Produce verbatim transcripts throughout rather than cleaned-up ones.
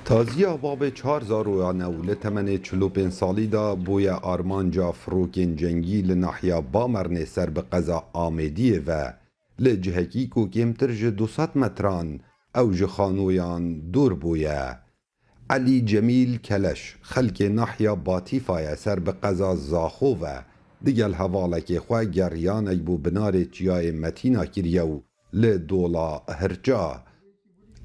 Taziya babê çar zaroyan e û li temenê çil û pênc salî de bûye armanca firokên cengî li nahiya Bamernê ser bi qeza Amêdiyê ve. Li cihekî ku kêmtir ji du sed metran ew ji xanoyan dûr bûye. Elî Cemîl Keleş, xelkê nahiya Batîfa ye, ser bi qeza Zaxo ve digel hevalekê xwe geriyanek bo binarê çiyayê Metîna kiriye û li dola Hirça.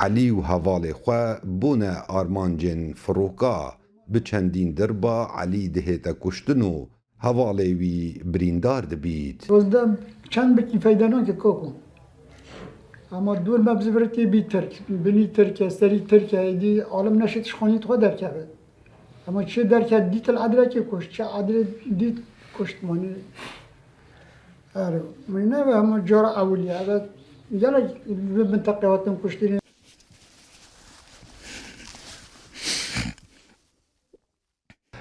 Elî û hevalê xwe bûne armancên firoka. Bi çendîn dirba Elî dihête kuştin û hevalê wî birîndar dibît. Ozde çend bikî feyde nake koko. Ama dûr me bi ziviritê bî Tirk. Binî Tirk e, serî Tirk e, êdî alim neşê tişxanî xwe derkeve. Ama çi derket dît li Edrekê kuşt, çi Edrê dît kuşt manî. Her, min nebe hema cara ewiliye. Evet, gelek bi minteqe hatin kuştinê.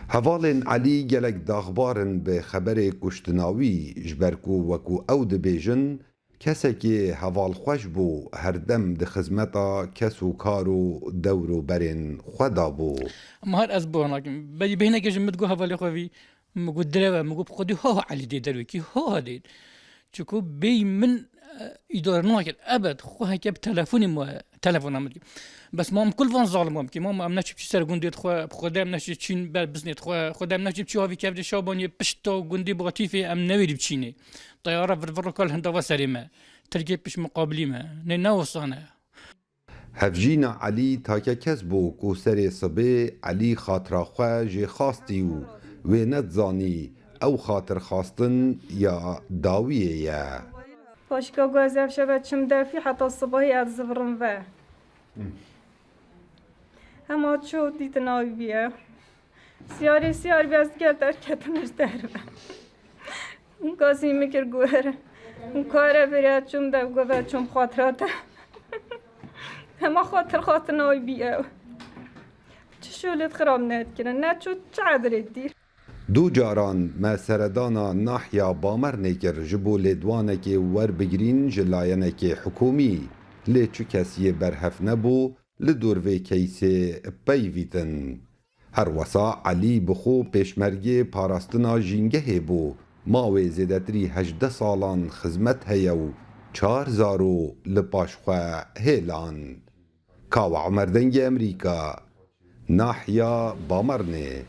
Hevalên Elî gelek daxbar in bi xeberê kuştina wî, ji ber ku wekû ew dibêjin, kesekî hevalxweş bû, herdem di xizmeta kes û kar û dewroberên xwe de bû. Em her ez bo nakim. Belî bêhneke ji min digot hevalê xwe vî, min got direve, min got xwedî ha Elî dê derwekî, ha dê. Çiku bêyî min, e, îdare nakir. Ebed, xwe heke bi telefonê ma, telefona min dikir. Bes mam kul van zalim wan bikî. Mam em neçî biçî ser gundê xwe, bi xwedê em neçî çîn ber biznê xwe, xwedê em neçî biçî havî kevdê şabaniyê pişta gundê bi Xatîfê em newêrî biçînê. Teyara vir vir kal hinda va serê me. Tirkê piş muqabilî me. Nê ne wisa ne. Hevjîna Elî take kes bû ku serê sibê Elî xatira xwe jê xastî û wê nedizanî ew xatirxastin ya dawiyê ye. Paşka ku ez ev şeve çim defî heta sibahî ez zivirim ve. Hema ço dîtin awî bîye. Siyarê siyar bî ez gel derketim ji derve. Hûn kasî min kir guher. Hûn kare vêrê çûm de guve çûm xatira te. Hema xatir xatir awî bîye. Çi şolê xirab nedikirin. Ne ço çi edrê dîr. Du caran me seredana nahiya Bamernê kir ji bo lêdwanekê werbigirîn ji layenekê hikûmî, lê çi kes yê berhev nebû, li dor vê keysê peyvîtin. Her wesa Elî bi xwe pêşmergê parastina jîngehê bû, ma wê zêdetirî hejdeh salan xizmet heye û çar zaro li paş xwe hêlan. Kawa Omer, Dengê Emerîka, nahiya Bamernê.